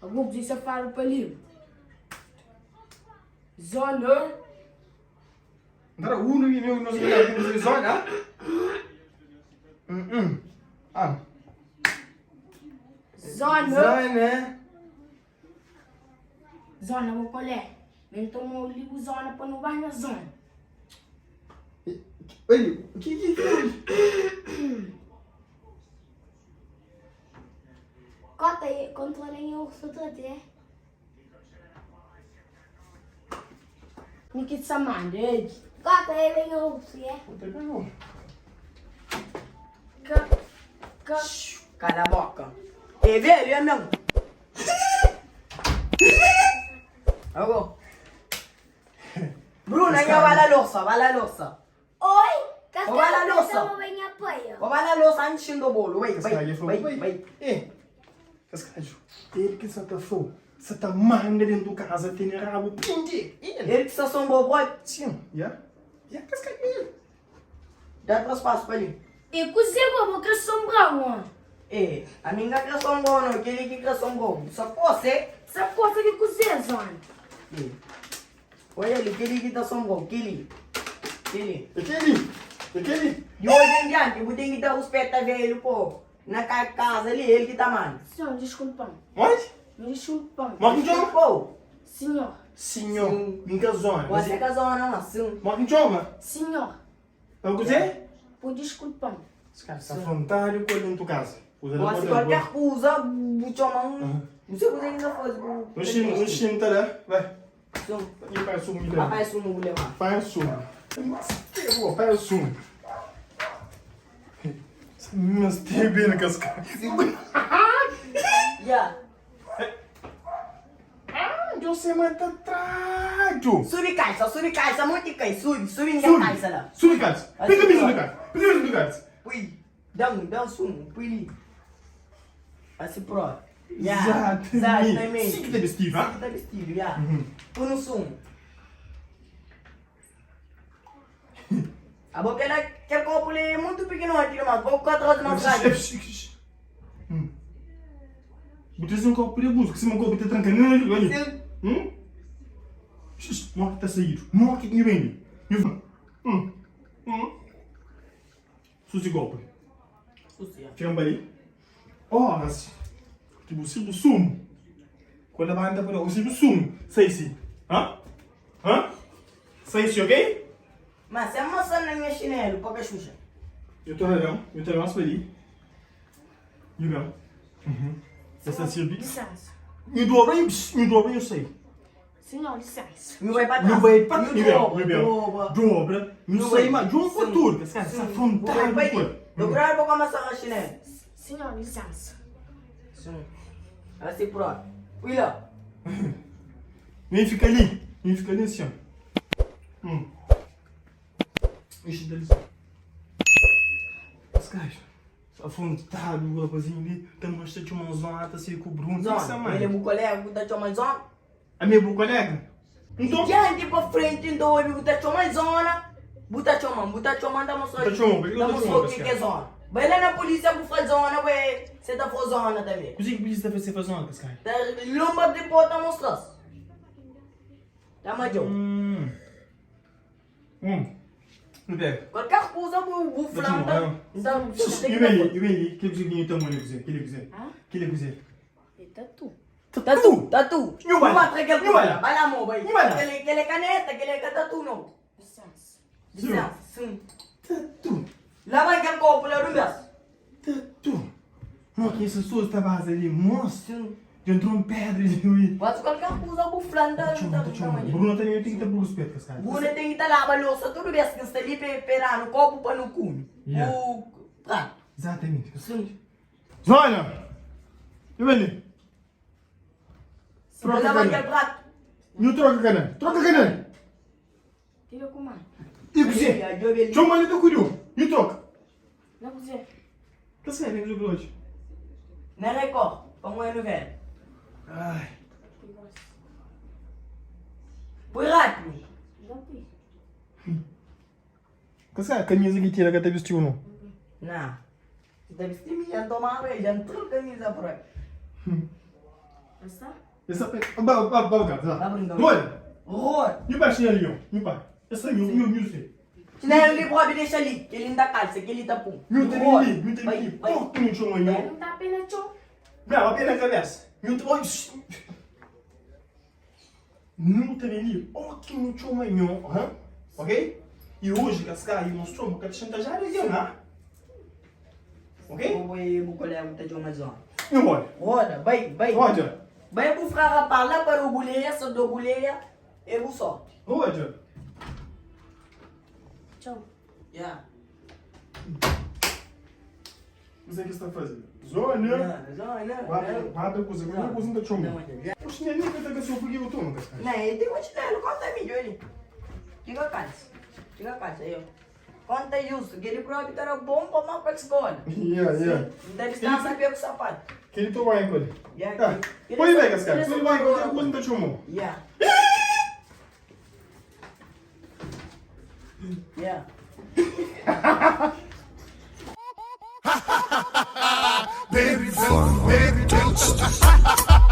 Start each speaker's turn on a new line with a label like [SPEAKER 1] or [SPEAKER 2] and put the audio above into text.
[SPEAKER 1] Agu bu safadu pa li. Zona.
[SPEAKER 2] Ndara unu mi meu nos mi mi zona. Hum hum. Ah.
[SPEAKER 1] Zona.
[SPEAKER 2] Zona.
[SPEAKER 1] Zona bo kolé. Mi N tomou li bu zona pa nu ba na zona.
[SPEAKER 2] Ei, o que que foi?
[SPEAKER 3] Kota, kontrola nha urso trate, é?
[SPEAKER 1] Mi ki ta manda, ei.
[SPEAKER 3] Kota, ele é nha urso, é?
[SPEAKER 1] Ka, ka.
[SPEAKER 4] Cala a boca. É velho, é mesmo? Agora. Bruna, nha vai la louça, vai la louça.
[SPEAKER 3] Oi,
[SPEAKER 4] Ô, vai lá, louça.
[SPEAKER 3] Toma bem apoio.
[SPEAKER 4] Vai la louça antes do bolo. Vai, vai,
[SPEAKER 2] Cascalho,
[SPEAKER 4] vai,
[SPEAKER 2] vai.
[SPEAKER 4] vai.
[SPEAKER 2] É. Cascalho, ele que só tá fo, só tá manda dentro de casa, tem rabo, pinde. Ele.
[SPEAKER 4] Ele que só sombou, boy.
[SPEAKER 2] Sim, já. Já, cascalho mesmo.
[SPEAKER 4] Dá três passos para ali.
[SPEAKER 1] E kuze go bo kre sombra ngo.
[SPEAKER 4] É, a minha que sombou, não. Aquele que sombou. Só fosse.
[SPEAKER 1] Sa kosa ki kuze zona.
[SPEAKER 4] É. Olha ali, aquele que tá sombou, aquele. Aquele.
[SPEAKER 2] Aquele, aquele.
[SPEAKER 4] De hoje em diante, eu tenho que dar respeito a velho, pô. Na casa ali, ele que tá mano.
[SPEAKER 1] Senhor, desculpa.
[SPEAKER 2] Onde?
[SPEAKER 1] Me desculpa.
[SPEAKER 2] Morre em
[SPEAKER 4] Pô,
[SPEAKER 1] Senhor,
[SPEAKER 2] Senhor,
[SPEAKER 4] Sim.
[SPEAKER 2] minha zona.
[SPEAKER 4] você é casona, não, sim.
[SPEAKER 2] Morre em choma.
[SPEAKER 1] senhor,
[SPEAKER 2] É o que você?
[SPEAKER 1] pô desculpa.
[SPEAKER 2] Esse cara está frontário com dentro de casa. Usa
[SPEAKER 4] Você qualquer coisa, o chama Não sei o que ainda faz.
[SPEAKER 2] No chino, no chino, tá lá. Vai.
[SPEAKER 4] Sim.
[SPEAKER 2] E pai sumo, me
[SPEAKER 4] Papai sumo, vou levar.
[SPEAKER 2] Pai sumo. Pegou, pai sumo. Mas tem bem na casca.
[SPEAKER 4] Yeah.
[SPEAKER 2] Ah, eu sei, mas tá trajo.
[SPEAKER 4] Subi calça, subi calça, muito cai, subi, subi minha calça lá.
[SPEAKER 2] Subi calça. Pega mesmo do calça. Pega mesmo do calça.
[SPEAKER 4] Pui, dá um, dá um sumo, pui ali. Assim pronto. Yeah.
[SPEAKER 2] Exatamente.
[SPEAKER 4] Exatamente.
[SPEAKER 2] Sim que tá vestido, ah?
[SPEAKER 4] Tá vestido, yeah. Põe no sumo. A boca era aquele copo ali é muito pequeno, mas vou ficar atrás de uma grande.
[SPEAKER 2] Hum. Botas um copo de busca, se um copo te tranca, não, olha.
[SPEAKER 4] Sim.
[SPEAKER 2] Hum? Morre que tá saído. Morre que me vem. Hum. Hum. Susi golpe.
[SPEAKER 4] Sucia.
[SPEAKER 2] Fica ali. Ora, tipo, se o sumo. Quando a banda para o sumo, sei se. Hã? Hã? Sei se, ok?
[SPEAKER 4] Mas é maçã na minha chinelo, para que xuxa.
[SPEAKER 2] Eu tô olhando, eu tô olhando ali. You know. Uhum. Essa sirve.
[SPEAKER 1] Licença.
[SPEAKER 2] Me dobra, me dobra, eu sei.
[SPEAKER 1] Senhor, licença.
[SPEAKER 4] Me vai para trás.
[SPEAKER 2] Me vai para
[SPEAKER 4] Me dobra, dobra.
[SPEAKER 2] Dobra. Não sei, mas João Couture, esse cara, essa frontal.
[SPEAKER 4] Vai Dobrar para começar a chinelo.
[SPEAKER 1] Senhor, licença.
[SPEAKER 4] Sim. Assim pronto. Olha.
[SPEAKER 2] Nem fica ali. Nem fica ali assim, ó. Hum. Ixi, deles. Esse gajo. Afrontado, o rapazinho ali. Tá mostrando uma zona, tá se com o Bruno.
[SPEAKER 4] Zona. Ele é meu colega, tá chamando zona.
[SPEAKER 2] A minha boa colega? Então.
[SPEAKER 4] Diante para frente, então ele tá chamando zona. Buta chamando, buta chamando, dá mostrando.
[SPEAKER 2] Buta chamando,
[SPEAKER 4] Dá
[SPEAKER 2] buta
[SPEAKER 4] mostrando
[SPEAKER 2] chamando,
[SPEAKER 4] o que que é zona. Vai lá na polícia, vou fazer zona, ué. Você tá fazendo zona também.
[SPEAKER 2] O que a polícia tá fazendo zona, esse cara?
[SPEAKER 4] Tá lomba de porta mostrar. Tá, mas eu.
[SPEAKER 2] Hum. Hum. Não pega.
[SPEAKER 4] Qualquer coisa, vou vou falar.
[SPEAKER 2] Tá
[SPEAKER 4] Então, você tem
[SPEAKER 2] E
[SPEAKER 4] que
[SPEAKER 2] vem ali, e vem ali. Que cozinha então, mano, cozinha? Que cozinha?
[SPEAKER 1] Ah?
[SPEAKER 2] Que cozinha?
[SPEAKER 1] É tatu.
[SPEAKER 4] Tatu, tatu.
[SPEAKER 2] Não vai.
[SPEAKER 4] Não vai aquele
[SPEAKER 2] Não vai.
[SPEAKER 4] Vai lá, amor, vai.
[SPEAKER 2] Não vai lá.
[SPEAKER 4] Aquele, aquele caneta, aquele é tatu, não.
[SPEAKER 1] Licença.
[SPEAKER 4] Licença, sim.
[SPEAKER 2] Tatu.
[SPEAKER 4] Lá vai aquele copo, lá no braço.
[SPEAKER 2] Tatu. Não, que essa sua tá base ali, moço.
[SPEAKER 4] Sim.
[SPEAKER 2] Entrou um pedra ali.
[SPEAKER 4] Mas qualquer coisa, vou falar.
[SPEAKER 2] Tá chamando, tá chamando. Bruno também tem que ter respeito com esse cara.
[SPEAKER 4] Bruno tem que estar lá, a louça, tudo bem que está ali, pegar no copo para no cume.
[SPEAKER 2] Yeah.
[SPEAKER 4] O prato.
[SPEAKER 2] Exatamente.
[SPEAKER 4] Sim.
[SPEAKER 2] Zona! E vem ali. Troca
[SPEAKER 4] Lá vai
[SPEAKER 2] canal.
[SPEAKER 4] aquele prato.
[SPEAKER 2] Não troca canal. Troca canal.
[SPEAKER 1] Tira com mais.
[SPEAKER 2] E cozinha. Chama ali do curiu. E troca.
[SPEAKER 1] Não cozinha.
[SPEAKER 2] Tá sério, né, hoje?
[SPEAKER 4] Na Record, como é no velho.
[SPEAKER 2] Ai.
[SPEAKER 4] Põe rápido.
[SPEAKER 1] Não pui.
[SPEAKER 2] Kasi a camisa que tira que até vestiu não.
[SPEAKER 4] Não. Deve ser minha tomar, já entrou camisa por aí.
[SPEAKER 1] Sta?
[SPEAKER 2] Essa ba ba ba ba.
[SPEAKER 4] Ba brinca.
[SPEAKER 2] Olha.
[SPEAKER 4] Roda.
[SPEAKER 2] Nhu pai chinelo nhu, nhu pai. Essa nhu nhu nhu se.
[SPEAKER 4] Chinelo li propi dexa li, kel-li n ta kalsa, kel-li ta pun.
[SPEAKER 2] Nhu ta
[SPEAKER 4] Roda.
[SPEAKER 2] li, nhu ta
[SPEAKER 4] Bai,
[SPEAKER 2] li.
[SPEAKER 4] bai.
[SPEAKER 2] Oh, tu nhu txoma nhu.
[SPEAKER 1] N ta pena txeu.
[SPEAKER 2] Não, a pena cabeça. Nhu ta oi. Nhu ta li. Oh, que nhu txoma nhu, hã? Ok? E hoje Cascai mostrou ka ta chantajar alguém, hã? Ok?
[SPEAKER 4] Bo e bu kolega ta txoma zona.
[SPEAKER 2] Nhu olha.
[SPEAKER 4] Roda, bai, bai.
[SPEAKER 2] Olha.
[SPEAKER 4] Bai bu fra rapaz la pa do buleia, sa do buleia, é bu sorte.
[SPEAKER 2] Olha.
[SPEAKER 1] Txau.
[SPEAKER 4] Ya.
[SPEAKER 2] Kuzê ki sta faze? Zona.
[SPEAKER 4] Zona.
[SPEAKER 2] Guarda, guarda kuza, guarda kuza nta txoma.
[SPEAKER 4] Não,
[SPEAKER 2] O chinelinho ka ta ka so porque eu tomo Cascais.
[SPEAKER 4] Não, ele tem um chinelo, conta milho ali. Tira calça. Tira calça aí, ó. Conta justo, que ele próprio era bom para mal para a escola.
[SPEAKER 2] Yeah, yeah.
[SPEAKER 4] Então ele está a saber com o sapato.
[SPEAKER 2] Que ele toma aí, colhe.
[SPEAKER 4] Yeah,
[SPEAKER 2] Ah,
[SPEAKER 4] que-
[SPEAKER 2] põe bem,
[SPEAKER 4] ele
[SPEAKER 2] Cascais.
[SPEAKER 4] só
[SPEAKER 2] Põe bem,
[SPEAKER 4] pagou
[SPEAKER 2] qualquer coisa nta txoma.
[SPEAKER 4] Yeah. Yeah.
[SPEAKER 5] Baby, baby, baby.